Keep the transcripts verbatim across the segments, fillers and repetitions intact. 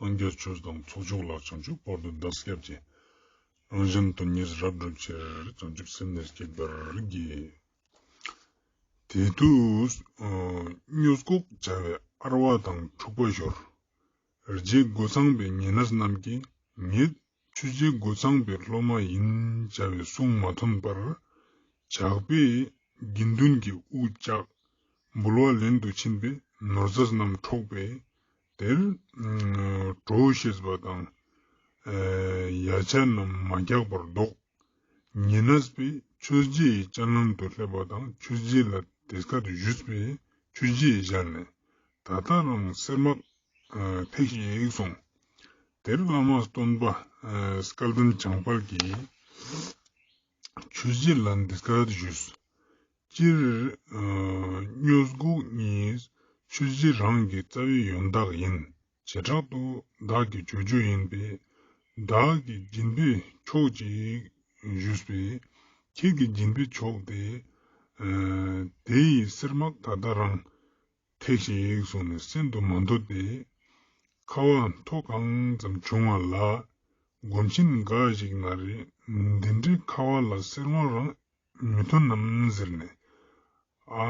སངས་རྒྱས་ཆོས་དང་ཚོགས་མཆོག་ལ། བྱང་ཆུབ་བར་དུ་བདག་སྐྱབས་མཆི། རང་གཞན་དོན་གཉིས་རབ་བསྒྲུབ་ཕྱིར། བྱང་ཆུབ་སེམས་ནི་བསྐྱེད་པར་བགྱི། དེ་དུས་སྨྱོ་སྒོག་བྱ་བའི་ཨར་བ་དང་འཁྲུག་པ་ཤོར། རྗེ་རྒོད་ཚང་པའི་ཉེ་གནས་རྣམས་ཀྱིས། ངེད་ཆོས་རྗེ་རྒོད་ཚང་པའི་སློབ་མ་ཡིན། བྱ་བའི་གསུང་མ་ཐོན་པར། ཇག་པས་དགེ་འདུན་གྱི་དབུ་བཅག། འབུལ་བ་ལེན་དུ་ཕྱིན་པས་ནོར་རྫས་རྣམས་འཕྲོག་པས། དེར་གྲོ་བཞེས་པ་དང་། ཡ་ཆ་རྣམས་མ་རྒྱག་པར་བཟློག། ཉེ་གནས་པས་ཆོས་རྗེ་ཡི་སྤྱན་ལམ་དུ་སླེབས་པ་དང་། ཆོས་རྗེ་ལ་དེ་སྐད་ཞུས་པས། ཆོས་རྗེས་ཞལ་ནས། ད་ལྟ་རང་གསེར་མག་ཐེགས་ཤིག་གསུངས། དེར་བླ་མ་སྟོན་པ་སྐལ་ལྡན་བྱང་དཔལ་གྱིས། ཆོས་རྗེ་ལ་འདི་སྐད་ཞུས། སྤྱིར་སྨྱོ་སྒོག་གཉིས་ཆོས་རྗེ་རང་གི་རྩ་བའི་ཡོན་བདག་ཡིན། བྱེ་བྲག་ཏུ་བདག་གི་ཇོ་ཇོ་ཡིན་པས། བདག་གི་སྦྱིན་པས་ཆོག་ཅིག་ཞུས་པས། ཁྱེད་ཀྱི་སྦྱིན་པས་ཆོག་སྟེ། དེ་ཡི་གསེར་མག་ད་ལྟ་རང་ཐེགས་ཤིག་གསུངས་ནས་གསན་དུ་མ་འདོད་དེ། ཁ་བ་མཐོ་གང་ཙམ་བྱུང་བ་ལ། སྒོམ་ཆེན་འགའ་ཞིག་ན་རེ། འདི་འདྲའི་ཁ་བ་ལ་གསེར་མག་རང་མི་ཐོན་ནམ་ཟེར་ནས། ཨ་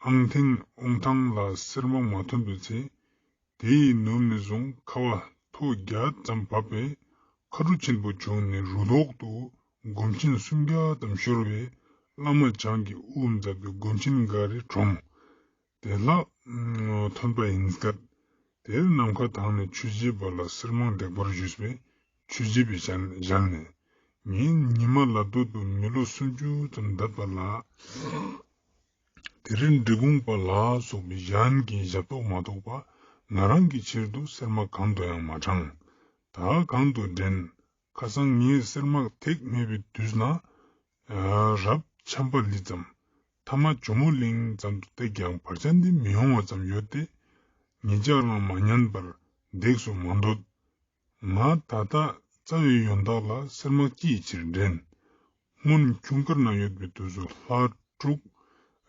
ཨང་ཐེངས་ཨོང་ཐང་ལ་གསེར་མག་མ་ཐོན་པའི་ཚེ། དེ་ཡི་ནུབ་ནས་བཟུང་ཁ་བ་ཐོ་བརྒྱ་ཙམ་བབས་པས། ཁ་དྲོ་ཆེན་པོ་བྱུང་ནས་རུ་ཐོག་ཏུ་སྒོམ་ཆེན་སུམ་བརྒྱ་ཙམ་ཤོར་བས། བླ་མ་བྱང་གི་དབུ་མཛད་པའི་སྒོམ་ཆེན་འགའ་རེ་གྲོངས། དེ་ལ་ཐོན་པ་ཡིན་སྐད། དེར་ནམ་མཁའ་དྭངས་ནས་ཆོས་རྗེ་པ་ལ་གསེར་མག་འདེགས་པར་ཞུས་པས། ཆོས་རྗེ་པའི་ཞལ་ཞལ་ནས། ངས་ཉི་མ་ལ་སྡོད་དུ་མི་ལོ་སུམ་ཅུ་ཙམ་འདས་པ་ལ། དེ་རིང་འབྲི་གུང་པ་ལ་སོགས་པའི་གཞན་གྱི་ཞབས་ཏོག་མ་གཏོགས་པ། ང་རང་གི་ཕྱིར་དུ་གསེར་མག་གང་དུ་ཡང་མ་དྲངས། ད་གང་དུ་འདྲེན། ཁ་སང་ངས་གསེར་མག་ཐེགས་མེད་པའི་དུས་ན། རབ་འཆམ་པ་ལི་ཙམ། ཐ་མ་ཇོ་མོ་གླིང་ཙམ་དུ་བཏེགས་ཀྱང་བར་ཆད་འདི་མི་ཡོང་བ་ཙམ་ཡོད་དེ། ངེད་ཅག་རང་མ་ཉན་པར་འདེགས་སུ་མ་འདོད། ང་ད་ལྟ་རྩ་བའི་ཡོན་བདག་ལ་གསེར་མག་ཅིའི་ཕྱིར་འདྲེན། སྔོན་ཁྱུང་དཀར་ན་ཡོད་པའི་དུས་སུ་ལྷ་དྲུག་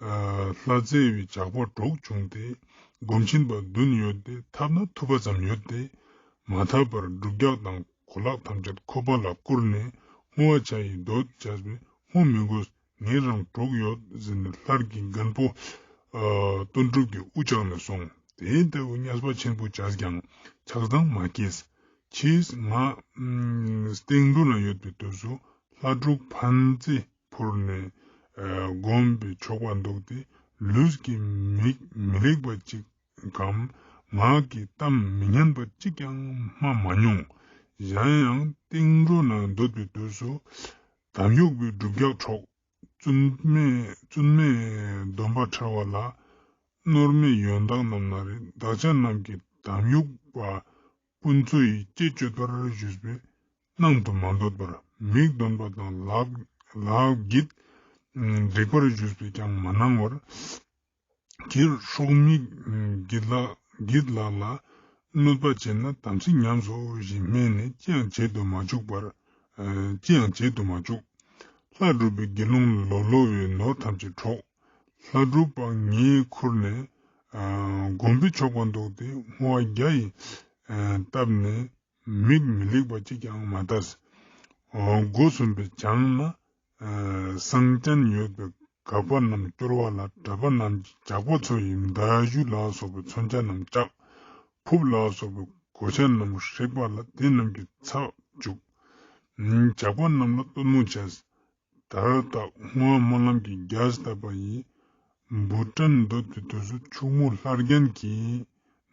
ལྷ་རྫས་པའི་ཇག་པ་དྲུག་བྱུང་སྟེ། སྒོམ་ཆེན་པ་བདུན་ཡོད་དེ། ཐབས་ན་ཐུབ་པ་ཙམ་ཡོད་དེ། མ་ཐར་པར་སྒྲུབ་རྒྱག་དང་གོ་ལག་ཐམས་ཅད་ཁོ་པ་ལ་བསྐུར་ནས། བསྔོ་བ་བྱ་ཡི་འདོད་བྱས་པས། བསྔོ་མི་དགོས། ངེད་རང་དྲུག་ཡོད་ཟེར་ནས། ལྷར་གྱི་རྒན་པོ་སྟོན་གྲུབ་ཀྱི་དབུ་བཅག་ནས་སོང་། དེ་ལྟ་བུ་བསྙས་པ་ཆེན་པོ་བྱས་ཀྱང་ཆགས་སྡང་མ་སྐྱེས། ཕྱིས་ང་སྟེང་འགྲོ་ན་ཡོད་པའི་དུས་སུ་ལྷ་དྲུག་ཕན་བརྩེ་ཕུར་ནས་སྒོམ་པའི་ཆོག་པ་འདུག་སྟེ། ལུས་ཀྱི་མིག་མི་ལེགས་པ་གཅིག་གམ། ངག་གི་གཏམ་མི་སྙན་པ་གཅིག་ཀྱང་སྨྲ་མ་མྱོང་། གཞན་ཡང་སྟེང་འགྲོ་ན་འདོད་པའི་དུས་སུ། དམ་ཡུག་པའི་སྒྲུབ་རྒྱག་འཕྲོག། བཙུན་མའི་བཙུན་མའི་སྡོམ་པ་ཁྲེལ་བ་ལ། ནོར་མེད་ཡོན་བདག་རྣམས་ན་རེ། བདག་ཅག་རྣམས་ཀྱི་དམ་ཡུག་པ། སྤུན་ཚོ་ཡི་ལྕེ་གཅོད་པར་ཞུས་པས། གནང་དུ་མ་འདོད་པར། མིག་འདོན་པ་དང་ལག་ལག་བགྱིད་འགྲིག་པར་ཞུས་པས་ཀྱང་མ་གནང་བར། ཁྱེད་སྲོག་མེད་བགྱིད་ལགས་བགྱིད་ལགས་ལ་གནོད་པ་བྱས་ན་དམ་ཚིག་ཉམས་སོ་ཞེས་སྨྲས་ནས། ཅི་ཡང་བྱེད་དུ་མ་བཅུག་པར། ཅི་ཡང་བྱེད་དུ་མ་བཅུག། ལྷ་སྒྲུབ་པའི་དགེ་སློང་ལོ་ལོ་བའི་ནོར་ཐམས་ཅད་འཕྲོག། ལྷ་སྒྲུབ་པ་ངའི་ཁུར་ནས་སྒོམ་པའི་ཆོག་པ་འདུག་སྟེ། བསྔོ་བ་བརྒྱ་ཡིས་བཏབ་ནས། མིག་མི་ལེགས་པ་གཅིག་ཀྱང་མ་ལྟ། སྒོ་གསུམ་པའི་བྱང་ན་གསང་སྤྱན་ཡོད་པའི་སྒ་པ་རྣམས་སྐྱོར་བ་ལ། གྲྭ་པ་རྣམས་ཀྱིས་ཇག་པ་ཚོ་ཡི་མདའ་གཞུ་ལ་སོགས་པའི་མཚོན་ཆ་རྣམས་བཅག། ཕུབ་ལ་སོགས་པའི་གོ་ཆ་རྣམས་བསྲེགས་པ་ལ། དེ་རྣམས་ཀྱི་ཚབ་བཅུག། ཇག་པ་རྣམས་ལ་སྟོན་མོ་བྱས། ད་ལྟ་བསྔོ་བ་སྨོན་ལམ་གྱི་རྒྱས་བཏབ་པ་ཡིས། འབུ་སྐྲན་འདོད་པའི་དུས་སུ་ཕྱུག་མོ་ལྷ་རྒྱན་གྱིས་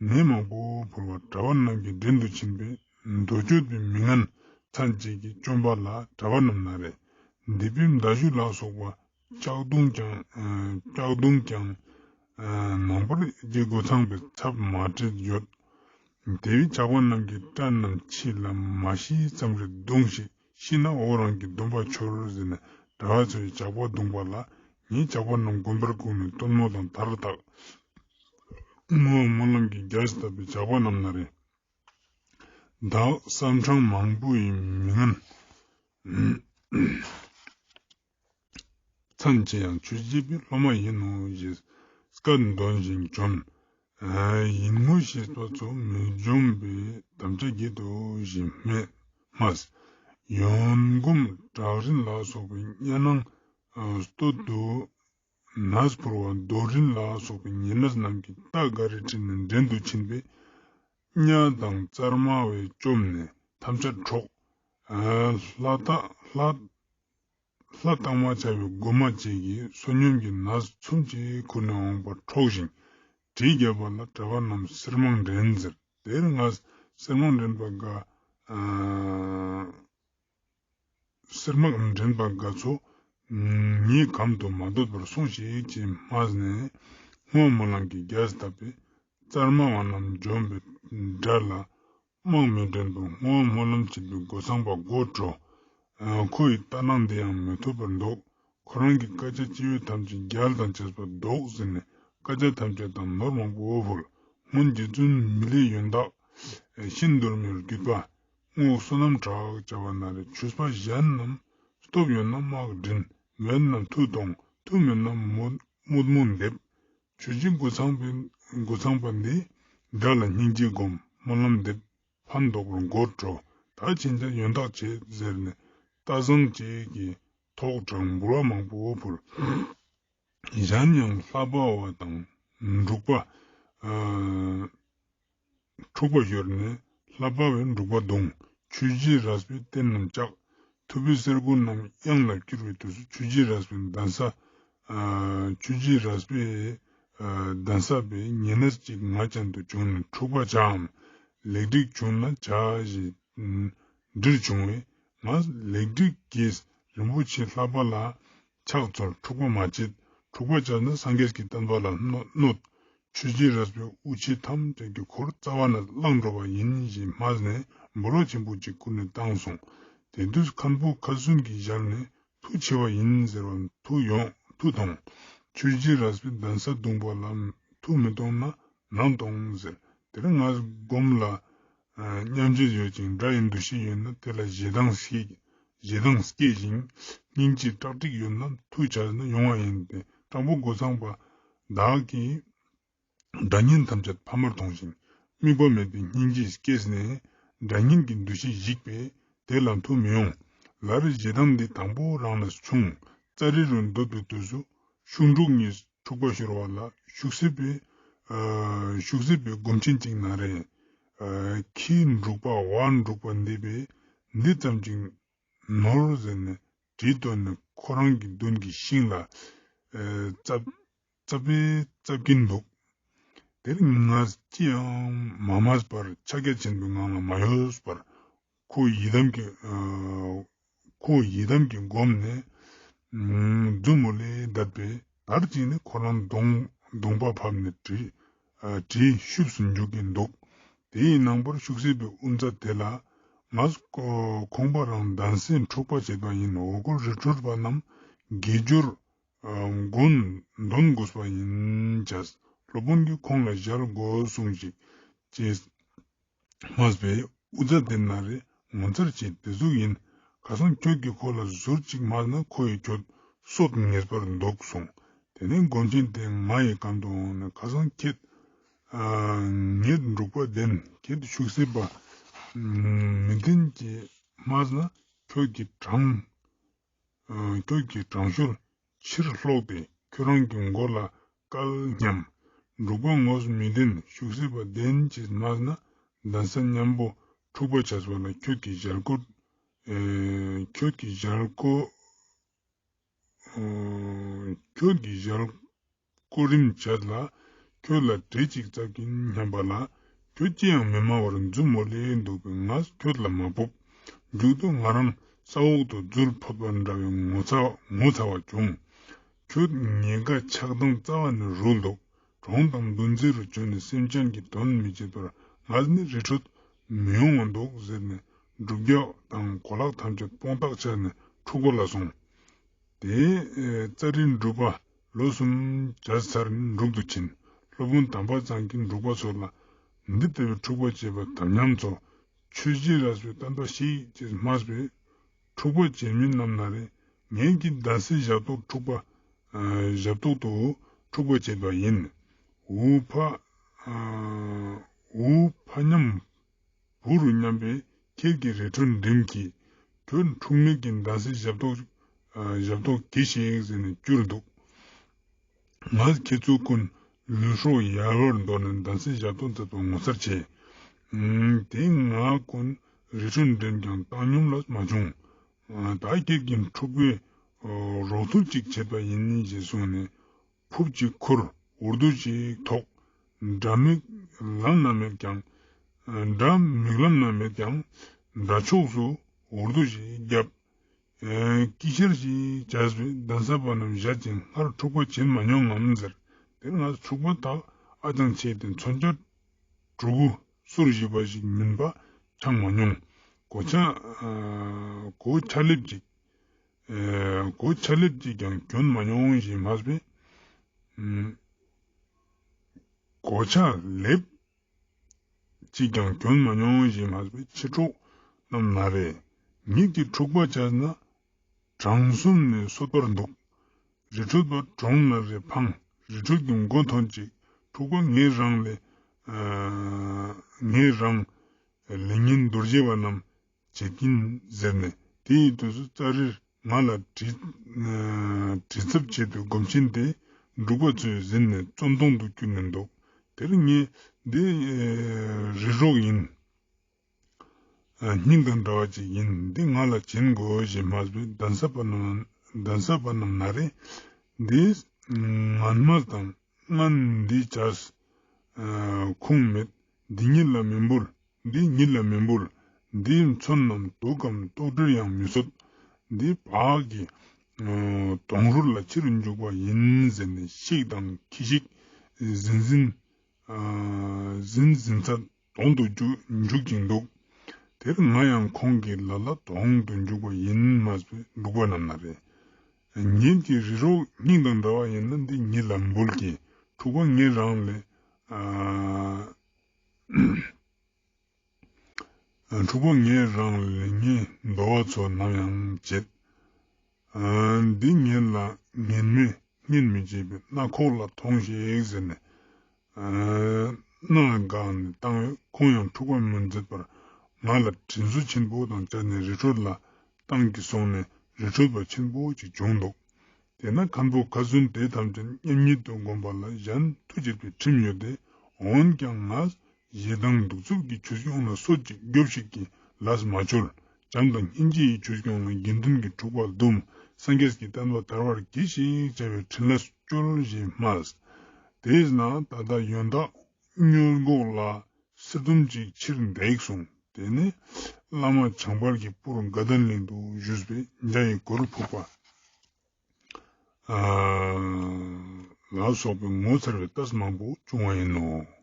ནད་མང་པོ་ཕོག་པ་གྲྭ་པ་རྣམས་ཀྱིས་འདྲེན་དུ་ཕྱིན་པས། མདོ་སྤྱོད་པའི་མི་ངན་མཚན་བཅས་ཀྱིས་བཅོམ་པ་ལ་གྲྭ་པ་རྣམས་ན་རེ། སྡིག་པའི་མདའ་གཞུ་ལ་སོགས་པ་བཅག་བརྡུངས་ཀྱང་བཅག་བརྡུངས་ཀྱང་ནང་པར་རྗེ་རྒོད་ཚང་པའི་ཚབ་མ་ཁྲིད་ཡོད། དེ་བས་ཇག་པ་རྣམས་ཀྱིས་སྐྲ་རྣམས་ཕྱིས་ལ་མ་ཤི་ཙམ་རེ་བརྡུངས་ཤིག། ཤི་ན་འོ་རང་གི་སྡོམ་པ་འཆོར་ཟེར་ནས། གྲྭ་པ་ཚོ་ཡིས་ཇག་པ་བརྡུངས་པ་ལ། ངས་ཇག་པ་རྣམས་དགོན་པར་བཀུག་ནས་སྟོན་མོ་དང་དར་བཏགས། བསྔོ་བ་སྨོན་ལམ་གྱི་རྒྱས་བཏབ་པའི་ཇག་པ་རྣམས་ན་རེ། བདག་བསམ་གྲངས་མང་པོ་ཡི་མི་ངན་མཚན་ཅི་ཡང་ཆོས་བྱེད་པའི་སློབ་མ་ཡིན་ནོ་ཞེས་སྐད་འདོན་བཞིན་བྱོན། ཡིད་ངོ་ཤེས་པ་ཚོ་མི་འཇོམས་པའི་དམ་བཅའ་བགྱིད་དོ་ཞེས་སྨྲས། སྨྲས། ཡོན་སྒོམ་བྲག་རིན་ལ་སོགས་པའི་གཉའ་ནང་སྟོད་དུ་ནས་འཕུར་བ་རྡོ་རིན་ལ་སོགས་པའི་ཉེ་གནས་རྣམས་ཀྱིས་རྟ་ག་རེ་ཁྲིད་ནས་འདྲེན་དུ་ཕྱིན་པས། གཉའ་དང་རྩར་མ་བས་བཅོམ་ནས་ཐམས་ཅད་འཕྲོག་ལྷ་རྟགས་ལྷ་ལྷ་རྟགས་མ་ཆགས་པའི་སྒོ་མ་བཅས་ཀྱིས་བསོད་སྙོམས་ཀྱི་ནས་ཚོམ་གྱིས་ཁུར་ནས་འོངས་པ་འཕྲོག་ཅིང་བྲིས་བརྒྱབ་པ་ལ་གྲྭ་པ་རྣམས་གསེར་མང་འདྲེན་ཟེར། དེར་ང་གསེར་མང་འདྲེན་པ་དགའ། གསེར་མང་འདྲེན་པ་དགའ་ཚོ། ངའི་གམ་དུ་མ་སྡོད་པར་སོང་ཞིག་ཅེས་སྨྲས་ནས། སྔོ་སྨོན་ལམ་གྱི་རྒྱས་བཏབ་པས། རྩར་མ་བ་རྣམས་འཇོམས་པའི་དགྲ་ལ། དམག་མི་འདྲེན་པ་སྔོ་སྨོན་ལམ་བྱེད་པའི་སྒོ་ཚང་པ་མགོ་བྲོ། ཁོ་ཡི་ལྟ་སྣང་འདི་ཡང་མི་ཐུབ་པར་འདུག་ཁོ་རང་གི་བཀའ་རྒྱ་སྤྱི་བོའི་ཐམས་ཅད་རྒྱལ་དང་བཅས་པ་བཟློག་ཟེར་ནས་བཀའ་རྒྱ་ཐམས་ཅད་དང་ནོར་མང་པོ་འོ་ཕོལ། སྔོན་རྗེ་བཙུན་མི་ལའི་ཡོན་བདག་ཤིན་ཏུ་མི་བརྒྱུད་པ། སྔོ་བསོད་ནམས་གྲགས་བྱ་བ་ན་རེ་ཆུ་སྤ་གཞན་རྣམས་སྟོབས་ཡོད་ན་དམག་འདྲེན་མེད་ན་མཐུ་གཏོང་མཐུ་མེད་ན་དམོད་མོ་འདེབས། ཆོས་རྗེ་སྒོ་ཚང་པའི་སྒོ་ཚང་པ་འདི་དགྲ་ལ་སྙིང་རྗེ་སྒོམ་སྨོན་ལམ་འདེབས། ཕན་འདོགས་པར་མགོ་བྲོ། ད་ཕྱིན་ཆད་ཡོན་བདག་བྱེད་ཟེར་ནས་རྟ་བཟང་བཅས་ཀྱིས་ཐོག་དྲངས་འབུལ་བ་མང་པོ་ཕུལ། གཞན་ཡང་ལྷ་པ་བ་དང་འབྲུག་པ། འཁྲུག་པ་ཤོར་ནས་ལྷ་པ་བས་འབྲུག་པ་བརྡུངས། ཆོས་རྗེ་རས་པའི་རྟེན་རྣམས་བཅག་ཐུབ་པའི་གསེར་སྐུ་རྣམས་གཡང་ལ་བསྐྱུར་བའི་དུས་སུ་ཆོས་རྗེ་རས་པའི་གདན་ས། ཆོས་རྗེ་རས་པའི་གདན་ས་པའི་ཉེ་གནས་གཅིག་ང་ཅན་དུ་བྱུང་ནས་འཁྲུག་པ་བྱའམ། ལེགས་སྒྲིག་བྱུང་ན་བྱ་ཞེས་འདྲིར་བྱུང་བས། ང་ལེགས་སྒྲིག་གིས་རིན་པོ་ཆེ་ལྷ་པ་ལ་ཕྱག་འཚལ། འཁྲུག་པ་མ་བྱེད། འཁྲུག་པ་བྱས་ན་སངས་རྒྱས་ཀྱི་བསྟན་པ་ལ་གནོད། ཆོས་རྗེ་རས་པའི་དབུ་ཆེ་ཐམས་ཅད་ཀྱི་འཁོར་རྩ་བ་ནས་བླངས་འགྲོ་བ་ཡིན་ཞེས་སྨྲས་ནས་འབུལ་བ་ཆེན་པོ་གཅིག་བསྐུར་ནས་བཏང་སོང་། དེ་དུས་མཁན་པོ་ཁ་ཟུམ་གྱིས་ཞལ་ནས་མཐུ་ཆེ་བ་ཡིན་ཟེར་བ་མཐུ་ཡོང་མཐུ་གཏོང་། ཆོས་རྗེ་རས་པའི་གདན་ས་བརྡུངས་པ་ལ་མཐུ་མི་གཏོང་ན་ནམ་གཏོང་ཟེར། དེར་ང་སྒོམ་ལ་སྙམ་བྱེད་ཡོད་ཅིང་དགྲ་ཡི་འདུ་ཤེས་ཡོད་ན་དེ་ལ་ཞེ་སྡང་སྐྱེ་ཞེ་སྡང་སྐྱེ་ཞིང་སྙིང་རྗེ་སྐྲག་སྒྲིག་ཡོད་ན་མཐུ་བྱས་ན་ཡོང་བ་ཡིན་ཏེ། དྲང་པོ་སྒོ་ཚང་པ་བདག་གིས་དགྲ་གཉེན་ཐམས་ཅད་ཕ་མར་མཐོང་ཞིང་དམིགས་པ་མེད་པའི་སྙིང་རྗེ་སྐྱེས་ནས་དགྲ་གཉེན་གྱི་འདུ་ཤེས་ཞིག་པས་དེ་ལ་མཐུ་མི་ཡོང་། ལར་ཞེ་སྡང་འདི་དང་པོ་རང་ལས་བྱུང་། ཙཱ་རི་རུ་སྡོད་པའི་དུས་སུ་ཤུག་འབྲུག་གཉིས་འཁྲུག་པ་ཤོར་བ་ལ་ཤུག་གསེབ་པའི་ཤུག་གསེབ་པའི་སྒོམ་ཆེན་གཅིག་ན་རེ། ཁྱི་འབྲུག་པ་བ་འབྲུག་པ་འདི་པས་འདི་ཙམ་གྱིས་ནོར་ཟེར་ནས་གྲི་བཏོན་ནས་ཁོ་རང་གི་མདུན་གྱི་ཤིང་ལ་རྩབ་རྩབ་པས་རྩབ་ཀྱིན་འདུག་དེར་ང་ཅི་ཡང་མ་སྨྲས་པར་ཕྱག་རྒྱ་ཆེན་པོའི་ངང་ལ་མ་གཡོས་པར་ཁོ་ཡི་དམ་གྱི་ཁོ་ཡི་དམ་གྱིས་བསྒོམས་ནས་མཛུབ་མོ་ལས་བསྡད་པས་དར་ཅིག་ནས་ཁོ་རང་གདོང་གདོང་པ་ཕབ་ནས་གྲི་གྲི་ཤུབས་སུ་འཇུག་གིན་འདུག་དེའི་ནངས་པར་ཤུག་གསེབ་པའི་དབུ་རྩ་དེ་ལ་ང་ཁོང་པ་རང་གདན་སའི་འཁྲུག་པ་བྱེད་པ་ཡིན། འོ་སྐོལ་རི་ཁྲོད་པ་རྣམས་དགེ་སྦྱོར་མགོན་འདོན་དགོས་པ་ཡིན་བྱས། སློབ་དཔོན་གྱིས་ཁོང་ལ་ཞལ་དགོས་གསུངས་ཤིག་ཅེས་སྨྲས་པས། དབུ་རྩ་དེ་ན་རེ་ངོ་མཚར་ཆེ་དེ་ཟུག་ཡིན། ཁ་སང་ཁྱོད་ཀྱིས་ཁོ་ལ་ཟུར་གཅིག་སྨྲས་ན་ཁོ་ཡིས་ཁྱོད་གསོད་ངེས་པར་འདུག་གསུངས། དེ་ནས་སྒོམ་ཆེན་དེ་ང་ཡི་གམ་དུ་འོངས་ནས་ཁ་སང་ཁྱེད་ངེད་འབྲུག་པ་བདེན་ཁྱེད་ཤུག་གསེབ་པ་མི་བདེན་གྱིས་སྨྲས་ན་ཁྱོད་ཀྱི་དྲང་ཁྱོད་ཀྱི་དྲང་ཤོར་ཕྱིར་ལྷོག་སྟེ་ཁྱོད་རང་གི་མགོ་ལ་བཀལ་སྙམ། འབྲུག་པ་ངོས་སུ་མི་བདེན་ཤུག་གསེབ་པ་བདེན་ཅེས་སྨྲས་ན་གདན་ས་མཉམ་པོ་འཁྲུག་པ་བྱས་པ་ལ་ཁྱོད་ཀྱི་ཞལ་སྐོར། ཁྱོད་ཀྱི་ཞལ་སྐོར། ཁྱོད་ཀྱི་ཞལ་སྐོར་རིམ་བྱས་ལ་ཁྱོད་ལ་གྲི་གཅིག་བཙབ་ཀྱིན་སྙམ་པ་ལ་ཁྱོད་ཅི་ཡང་མི་སྨྲ་བར་མཛུབ་མོ་ལས་འདུག་པས་ང་ཁྱོད་ལ་མ་ཕོབ། མཇུག་ཏུ་ང་རང་ས་འོག་ཏུ་རྫུར་ཕོད་པ་འདྲ་བའི་ངོ་ཚ་ངོ་ཚ་བ་བྱུང་། ཁྱོད་ཉེན་ཁ་ཆགས་སྡང་རྩ་བ་ནས་རུལ་འདུག་གྲོང་དང་འདུ་འཛི་རུ་བྱོན་ནས་སེམས་ཅན་གྱི་དོན་མི་བྱེད་པར་ང་ནི་རི་ཁྲོད་མི་ཡོང་བ་འདུག་ཟེར་ནས་སྒྲུབ་རྒྱག་དང་གོ་ལག་ཐམས་ཅད་སྤུངས་ཐག་བཅད་ནས་འཁྲུག་པ་ལ་སོང་། དེ་ཙཱ་རི་འབྲུག་པ་ལོ་གསུམ་བྱས་ཚར་ནས་འབྲུག་ཏུ་ཕྱིན། སློབ་དཔོན་དམ་པ་ཚང་གིས་འབྲུག་པ་ཚོ་ལ་འདི་ལྟ་བུའི་འཁྲུག་པ་བྱེད་པ་དམ་ཉམས་ཚོ་ཆོས་རྗེ་རས་པའི་བསྟན་པ་ཞིག་ཅེས་སྨྲས་པས། འཁྲུག་པ་བྱེད་མི་རྣམས་ན་རེ་ངེད་ཀྱི་གདན་སའི་ཞབས་ཏོག་འཁྲུག་པ་ཞབས་ཏོག་ཏུ་འཁྲུག་པ་བྱེད་པ་ཡིན། འུ་ཕ་ འུ་ཕ་མཉམ་བུ་རུ་མཉམ་པའི་ཁྱེད་ཀྱི་རི་ཁྲོད་འགྲིམ་གྱིས། ཁྱོད་འཁྲུག་མེད་ཀྱི་མདའ་སེ་ཞབས་ཏོག་ཞབས་ཏོག་གྱིས་ཤིག་ཟེར་ནས་བསྐྱུར་འདུག་ང་ཁྱེད་ཚོ་ཀུན་ལུས་སྲོག་ཡལ་བར་འདོར་ནས་མདའ་སེ་ཞབས་ཏོག་མཛད་པ་ངོ་མཚར་ཆེ། དེ་ང་ཀུན་རི་ཁྲོད་འགྲིམ་ཀྱང་བཏང་སྙོམས་ལ་མ་བྱུང་། ད་ཁྱེད་ཀྱི་འཁྲུག་པའི་རོགས་ཐུབ་ཅིག་བྱེད་པ་ཡིན་ཞེས་གསུངས་ནས། ཕུབ་ཅིག་ཁུར། འུར་རྡོ་ཅིག་ཐོགས། དགྲ་མིག་ལམ་ན་མེད་ཀྱང་། དགྲ་མིག་ལམ་ན་མེད་ཀྱང་། དགྲ་ཕྱོགས་སུ་འུར་རྡོ་ཅིག་བརྒྱབ། ཨེ། དཀྱིལ་ཤར་ཞིག་བྱས་པས་གདན་ས་པ་རྣམས་བཞད་ཅིང་སྔར་འཁྲུག་པ་བྱེད་མ་མྱོང་ངམ་ཟེར། དེར་ང་འཁྲུག་པ་དག་ཨ་ཅང་ཆེ་སྟེ་མཚོན་ཆ་གྲུ་གུ་སོར་བཞི་པ་ཞིག་མིན་པ་འཆང་མ་མྱོང་། གོ་ཆ་ཨ་གོ་ཆ་ལེབ་ཅིག་ཨེ། གོ་ཆ་ལེབ་ཅིག་ཀྱང་གྱོན་མ་མྱོང་ཞེས་སྨྲས་པས། ཨུམ། གོ་ཆ་ལེབ་ཅིག་ཀྱང་གྱོན་མ་མྱོང་ཞེས་སྨྲས་པས། མཆེད་གྲོགས་རྣམས་ན་རེ། ཉིད་ཀྱིས་འཁྲུག་པ་བྱས་ན་གྲངས་གསུམ་ནས་སོད་པར་འདུག་རི་ཁྲོད་པ་གྲོངས་ན་རེ་ཕངས། རི་ཁྲོད་ཀྱི་མགོ་ཐོན་ཅིག་འཁྲུག་པ་ངས་རང་ལས། ཨ། ངས་རང་ལས་ཉིན་རྡོ་རྗེ་བ་རྣམས་བྱེད་ཀྱིན་ཟེར་ནས། དེ་ཡི་དུས་སུ་ཙཱ་རིར་ང་ལ་དྲི་ཨ་དྲི་ཚབ་ཆེད་དུ་སྒོམ་ཆེན་དེ་འབྲུག་པ་ཚོས་ཟིན་ནས་བཙོན་དོང་དུ་བསྐྱུར་ནས་འདུག་དེར་ངས་འདི་ཨ་རི་རོགས་ཡིན། ཨ་སྙིང་དང་འདྲ་བ་ཅིག་ཡིན། འདི་ང་ལ་བྱིན་དགོས་ཞེས་སྨྲས་པས། གདན་ས་པ་རྣམས་གདན་ས་པ་རྣམས་ན་རེ། འདི་ངན་སྨྲས་དང་། སྔན་འདི་བྱས་ཨ་ཁུངས་མེད། འདི་ཉིད་ལ་མི་འབུལ། འདི་ཉིད་ལ་མི་འབུལ། འདིས་མཚོན་ནམ་དུག་གམ་ལྟོགས་གྲིར་ཡང་མི་གསོད། འདི་བག་གི་ཨ་དོང་རུལ་ལ་ཕྱིར་འཇུག་པ་ཡིན་ཟེར་ནས་ཤིག་དང་ཁྱི་ཤིག་ཟིན་ཟིན་ཨ་ཟིན་ཟིན་ཚད་དོང་དུ་འཇུག་འཇུག་ཅིང་འདུག་དེར་ང་ཡང་ཁོང་གི་ལ་ལ་དོང་དུ་འཇུག་པ་ཡིན་སྨྲས་པས། འབྲུག་པ་རྣམས་ན་རེ། ཉིད་ཀྱི་རི་རོགས་སྙིང་དང་འདྲ་བ་ཡིན་ན་འདི་ཉིད་ལ་འབུལ་གྱི། འཁྲུག་པ་ངས་རང་ལས། ཨ་འཁྲུག་པ་ངས་རང་ལས་ངའི་འདོ་བ་ཚོ་ནམ་ཡང་བྱེད། ཨ་འདི་ངེད་ལ་ངན་མི་སྙན་མི་བྱེད་པའི་སྣ་ཁོག་ལ་ཐོང་ཞིག་ཟེར་ནས། ཨ་སྣ་འགག་ནས་བཏང་བས། ཁོང་ཡང་འཁྲུག་པ་མི་མཛད་པར་ང་ལ་དྲིན་གཟོ་ཆེན་པོ་དང་བཅར་ནས་རི་ཁྲོད་ལ་བཏང་གི་སོང་ནས་རི་ཁྲོད་པ་ཆེན་པོ་ཅིག་བྱུང་འདུག་དེས་ན་མཁན་པོ་ཁ་ཟུམ་དེ་ཐམས་ཅད་མཉམ་ཉིད་དུ་བསྒོམ་པ་ལ་གཞན་མཐུ་བྱེད་པའི་ཁྲིམས་ཡོད་དེ། འོན་ཀྱང་ང་ཞེ་སྡང་གདུག་རྩུབ་ཀྱི་ཆོས་སྐྱོང་ལ་གསོད་ཅིག་རྒྱོབ་ཤིག་གི་ལས་མ་བཅོལ། བྱམས་དང་སྙིང་རྗེ་ཡི་ཆོས་སྐྱོང་ལ་དགེ་འདུན་གྱི་འཁྲུག་པ་བཟླུམ། སངས་རྒྱས་ཀྱི་བསྟན་པ་དར་བར་གྱིས་ཤིག་བྱ་བའི་ཕྲིན་ལས་བཅོལ་ཞེས་སྨྲས། དེས་ན་ད་ལྟ་ཡོན་བདག་སྨྱུག་མགོ་ལ་གསེར་དུམ་ཅིག་ཕྱིར་འདེགས་གསུངས། དེ་ནས་བླ་མ་བྱང་པར་གྱི་སྤུར་དགའ་ལྡན་གླིང་དུ་བཞུགས་པས་འཇའ་ཡི་གུར་ཕུབ་པ། ཨ་ལ་སོགས་པའི་ངོ་མཚར་བའི་རྟགས་མང་པོ་བྱུང་བ་ཡིན་ནོ།